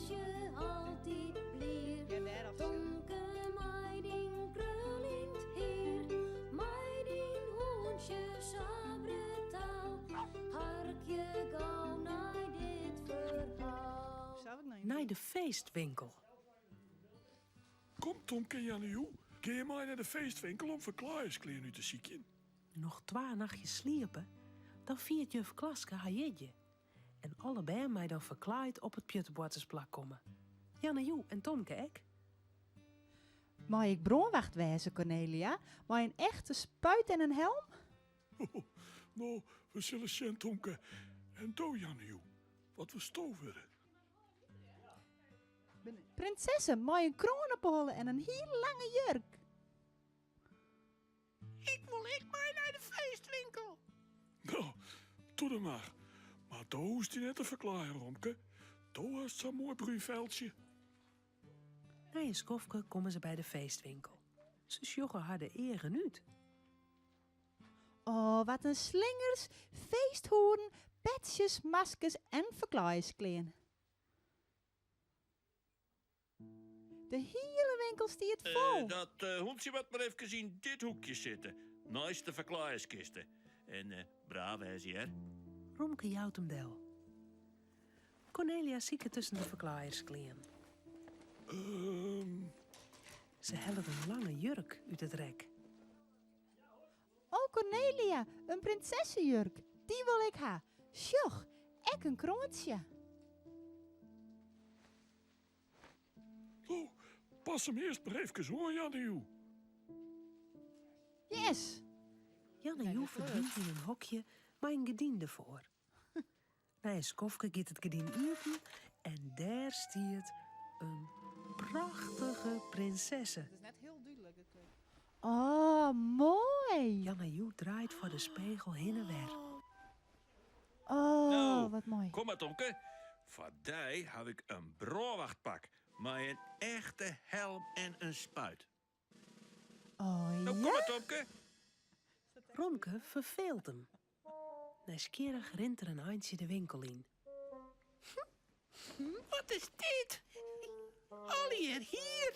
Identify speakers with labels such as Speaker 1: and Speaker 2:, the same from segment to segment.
Speaker 1: meitsje altyd blier. Tomke mei dyn kruljend hier, mei dyn hûntsje sa brutaal. Harkje gau nei dit ferhaal.
Speaker 2: Nei de feestwinkel.
Speaker 3: Kom Tomke en Jannejoe, gean mei nei de feestwinkel om ferklaaiersklean út te sykjen.
Speaker 2: Noch twa nachtjes sliepe, dan fiert juf Klaske har jierdei. En alle bern mei dan ferklaaid op it pjutteboartersplak komme. Jannejoe en Tomke ek.
Speaker 4: Mei ik brânwacht wêze, Kornelia? Mei in echte spuit en in helm?
Speaker 3: No, we sille sjen, Tomke. En do, Jannejoe, wat wolsto wurde?
Speaker 4: Prinsesse mei in kroan op 'e holle en in hiel lange jurk.
Speaker 5: Ik wol ek mei nei de feestwinkel.
Speaker 3: No, doe dan mar. Mar do hoechst dy net te ferklaaien, Romke. Do hast sa'n moai brún feltsje.
Speaker 2: Nei in skoftke komme se by de feestwinkel. Se sjogge har de eagen út.
Speaker 4: Oh, wat in slingers, feesthoeden, petsjes, maskers en ferklaaiersklean. De hiele winkel stiet fol.
Speaker 6: Dat hûntsje moat mar efkes yn dit hoekje sitte, neist de ferklaaierskiste. En braaf wêze, hear.
Speaker 2: Romke jout him del. Kornelia siket tusken de ferklaaiersklean. Se hellet in lange jurk út it rek.
Speaker 4: Oh Kornelia, in prinsessejurk, dy wol ik ha. Sjoch, ek in kroantsje.
Speaker 3: Oh, pas him earst mar efkes oan, Jannejoe.
Speaker 4: Yes!
Speaker 2: Jannejoe ferdwynt yn in hokje mei in gerdyn derfoar. Nei in skoftke giet it gerdyn iepen en dêr stiet in prachtige prinsesse.
Speaker 4: Oh, moai!
Speaker 2: Jannejoe draait foar de spegel hinne wer.
Speaker 4: Oh,
Speaker 6: No,
Speaker 4: wat moai.
Speaker 6: kom mar Tomke. Foar dy haw ik in brânwachtpak mei in echte helm en in spuit.
Speaker 4: Oh
Speaker 6: No, kom
Speaker 4: ja?
Speaker 6: mar Tomke.
Speaker 2: Romke ferfeelt him. Nijsgjirrich rint er in eintsje de winkel yn.
Speaker 5: Wat is dit? Allegear hier.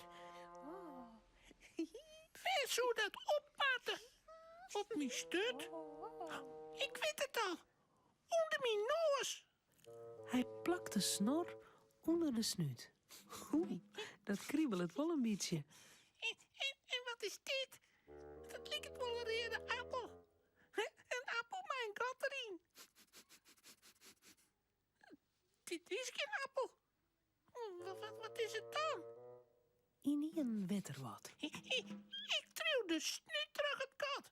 Speaker 5: Wêr soe dat op moatte? Op myn sturt? Ik wit it al. Under myn noas.
Speaker 2: Hy plakt de snor ûnder de snút. Oei, dat kribelet wol in bytsje.
Speaker 5: En, en, en wat is dit? Dat liket wol in reade appel. In appel mei in gat deryn. Dit is gjin appel. Wat is it dan?
Speaker 2: Ynienen wit er wat.
Speaker 5: Ik triuw de snút troch it gat.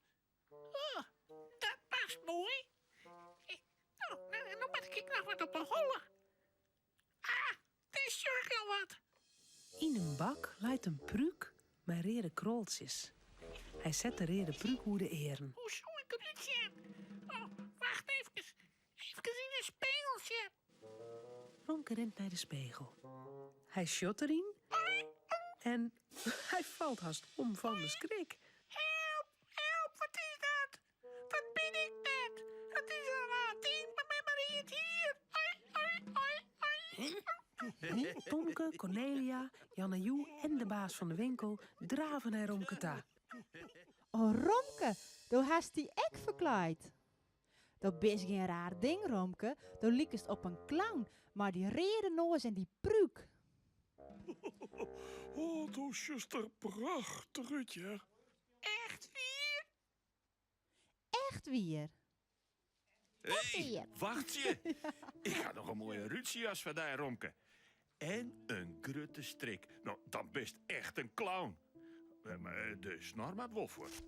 Speaker 5: Oh, dat past moai. No, no moat ik ek noch wat op 'e holle. Ah, dêr sjoch ik al wat.
Speaker 2: Yn in bak leit in prúk mei reade kroltsjes. Hy set de reade prúk oer de earen.
Speaker 5: Hoe soe ik derút sjen? Oh, wacht efkes. Efkes yn 'e spegel sjen.
Speaker 2: Romke rint nei de spegel. Hy sjocht deryn en hy falt hast om fan de skrik.
Speaker 5: Help, help, wat is dat? Wat bin ik net? Dat is in raar ding mar mei mar read hier. Ai, ai, ai, ai.
Speaker 2: Tomke, Kornelia, Jannejoe en de baas fan de winkel drave nei Romke ta.
Speaker 4: Oh Romke, do hast dy ek ferklaaid. Do bist gjin raar ding, Romke. Do likest op in clown mei dy reade noas en dy prúk.
Speaker 3: Oh, do sjochst der prachtich út, hear.
Speaker 5: Echt wier?
Speaker 4: Echt wier.
Speaker 6: Hé, wachtsje! Ik ha noch in moaie rútsjejas foar dy, Romke. En in grutte strik. No, dan bist echt in clown. Mar de snor moat wol fuort.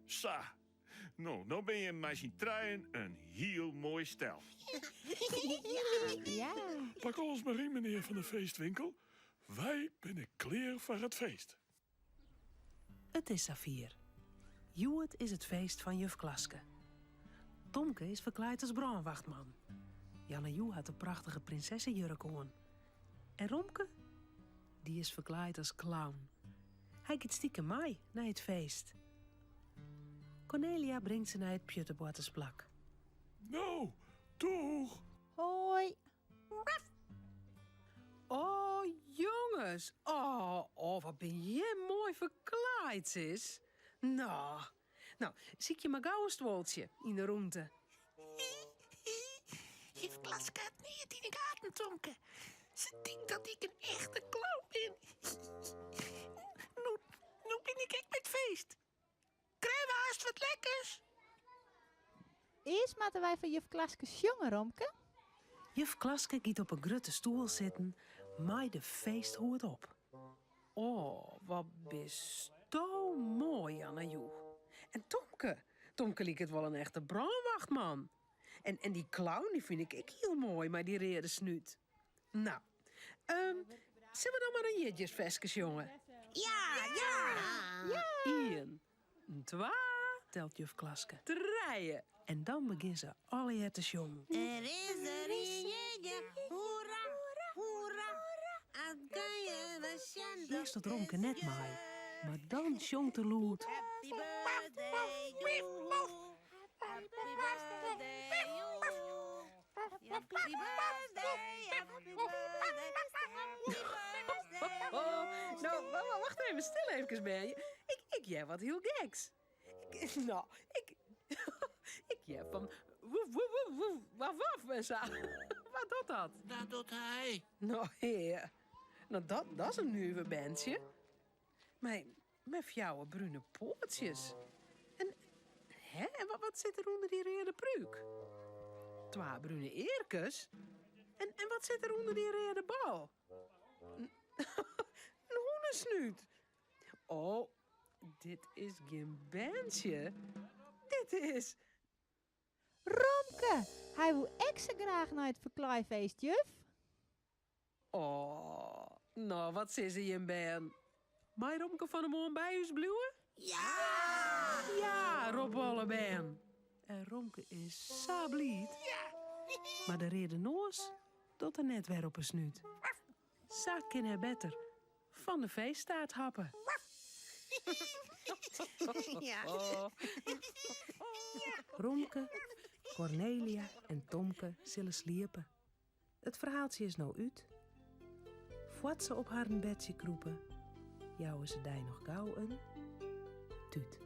Speaker 6: Sa. No, no bin je mei syn trijen in hiel moai stel.
Speaker 4: Ja.
Speaker 3: Pak alles mar yn, menear fan de feestwinkel. Wy binne klear foar it feest.
Speaker 2: It is safier. Hjoed is it feest fan juf Klaske. Tomke is ferklaaid as brânwachtman. Jannejoe hat de prachtige prinsessejurk oan. En Romke? Dy is ferklaaid as clown. Hy giet stikem mei nei it feest. Kornelia bringt se nei it pjutteboartersplak.
Speaker 3: No, doeg!
Speaker 4: Hoi!
Speaker 2: Oh. jonges. Oh, oh, wat bin jim moai ferklaaid, sis. No, no, sykje mar gau in stuoltsje yn de rûnte.
Speaker 5: Juf Klaske hat neat yn 'e gaten, Tomke. Se tinkt dat ik in echte clown bin. No, no bin ik ek by it feest. Krije we hast wat lekkers?
Speaker 4: Earst moatte wy foar juf Klaske sjonge, Romke.
Speaker 2: Juf Klaske giet op 'e grutte stoel sitten mei de feesthoed op. O, wat bisto moai, Janna-Joe. En Tomke, Tomke liket wol in echte brânwachtman. En, en dy clown dy fyn ik ek hiel moai mei dy reade snút. No, um, sille we dan mar in jierdeisferske sjonge?
Speaker 5: Ja, ja!
Speaker 2: Ja! Ien, twa, telt juf Klaske. Trije. En dan begjinne se allegear te sjongen.
Speaker 7: Der is der in jierdei, hoera, hoera. At kun je we sjen
Speaker 2: Earst docht Romke net mei, mar dan sjongt er lûd.
Speaker 7: Happy birthday to you. Happy birthday to you. Happy birthday, happy birthday, happy birthday.
Speaker 2: Oh, no, wacht even, stil efkes, bern. Ik, ik hear wat hiel geks. Ik, no, ik, ik hear fan woef, woef, woef, woef, waf, waf en sa. Wat docht dat?
Speaker 5: Dat docht hy.
Speaker 2: No, hear. No, dat, dat is in nuver berntsje. Mei, mei fjouwer brune poatsjes. En, hè, en wat, wat sit der ûnder dy reade prúk? Twa brune earkes? En, en wat sit der ûnder dy reade bal? In hûnesnút. Oh, dit is gjin berntsje. Dit is.
Speaker 4: Romke, hy woe ek sa graach nei it ferklaaifeest, juf.
Speaker 2: Oh, no, wat sizze jim bern? Mei Romke fan 'e moarn by ús bliuwe?
Speaker 7: Ja!
Speaker 2: Ja, roppe alle bern. En Romke is sa bliid. Mar de reade noas docht er net wer op 'e snút. Sa kin hy better fan de feesttaart happe. Romke, Kornelia en Tomke sille sliepe. It ferhaaltsje is no út. Foar't se op harren bedsje krûpe, jouwe se dy noch gau in tút.